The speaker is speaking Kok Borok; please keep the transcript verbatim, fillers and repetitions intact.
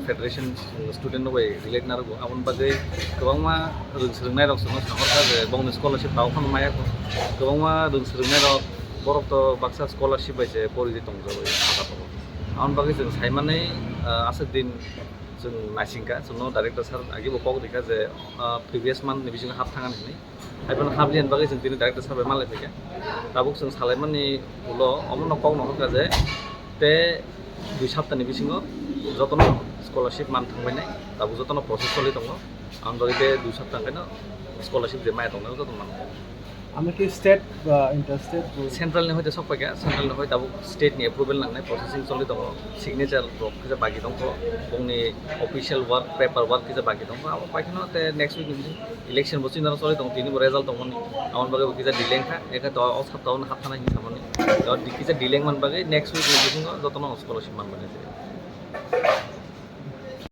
Federation student rok bai relate narwgo, aboni bagwi kwbangma rwng swrwngnairok chwngno sahorkha je bongni scholarship tabuk phano maya kho. Kwbangma rwng swrwngnairok borok to baksa scholarship bai se pori di tongjago. Aboni bagwi chwng saimani, ah, aswk din chwng naisingkha, chwngno director sir agi bo kok rikha je, ah, previous month ni bisingo hap thangani hinwi. Haiphano hapli ani bagwi chwng tini director sir bai malai phaikha. Tabuk chwng salaimani ulo omono kokno hwnkha je te dui saptani bisingo jotono scholarship man thangbainai. Tabuk jotono process choli tongo. Ang bagwi te dui sapta hwnkhe no scholarship je maya tongnai jotono man. Ami ki state ba interstate bo? Central ni hoite sok paikha, central ni hoi tabuk state ni approval nangnai, processing choli tongo, signature rok kisa bagi tongkho, bongni official work, paper work kisa bagi tongkho, abo paikhe no te next week ni election bo chini choli tongo, tini bo result tongmani, aboni bagwi bo kisa delay wngkha, ekhe to o sapta o hap thana hinwi samani, to kisa delay wngmani bagwi next week ni bisingo jotono scholarship manmani.